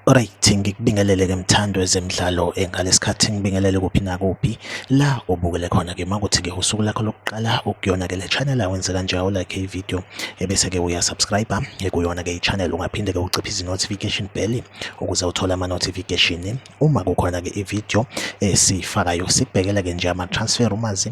Alright, ngikubingelele-ke mthandi wezemidlalo ngalesikhathi ngibingelele kuphi nakuphi la ubukele khona-ke makuthi-ke usuku lakho lokuqala ukuyona-ke le channel awenze kanje awulike i-video ebese-ke uyasubscribe kuyona-ke i-channel. Ungaphinde-ke uciphise i-notification bell ukuze uthole ama-notification uma kukhona-ke i-video esiyifakayo. Sikubhekela-ke nje ama-transfer rumours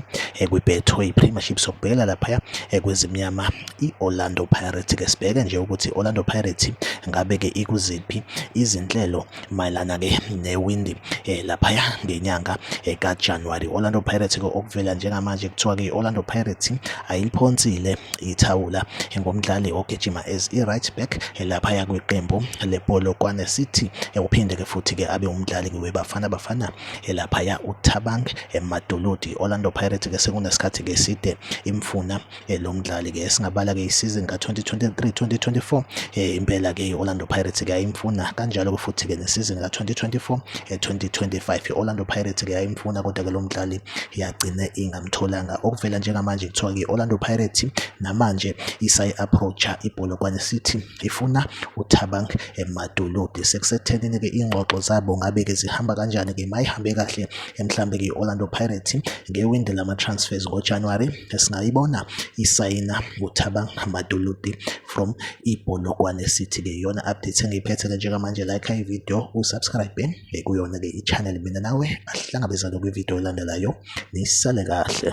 kwi-Betway Premiership, sokubhekela laphaya kwezimnyama i-Orlando Pirates. Ke sibheke nje ukuthi i-Orlando Pirates ngabe-ke ikuziphi izinhlelo mayelana-ke newindi laphaya ngenyanga kaJanuwari. Orlando Pirates ke okuvela njengamanje kuthiwa-ke i-Orlando Pirates ayiliphonsile ithawula ngomdlali ogijima as i-right back laphaya kwiqembu lePolokwane City, uphinde-ke futhi-ke abe umdlali weBafana Bafana laphaya uThabang Matuludi. Orlando Pirates ke sekunesikhathi-ke eside imfuna lo mdlali ke, singabala ke isizini ka-2023 2024, impela ke i-Orlando Pirates ke ayimfuna, kanjalo futhi ke nesizini ka-2024 2025 i-Orlando Pirates ke ayimfuna, kodwa ke lo mdlali yagcine ingamtholanga. Okuvela njengamanje kuthiwa ke i-Orlando Pirates namanje isayi-approacha iPolokwane City, ifuna uThabang Matuludi. Sekusethenini ke ingxoxo zabo ngabe ke zihamba kanjani ke? Mayihambe kahle mhlambe ke i-Orlando Pirates ngewindi lama-transfers ngoJanuary esingayibona isayina uThabang Matuludi from iPolokwane City. Ke iyona update engiyiphethe ke njengamanje. Like i-video, usubscribe kuyona ke i-channel. Mina nawe ahlangabezane kwi-video elandelayo, nisale kahle.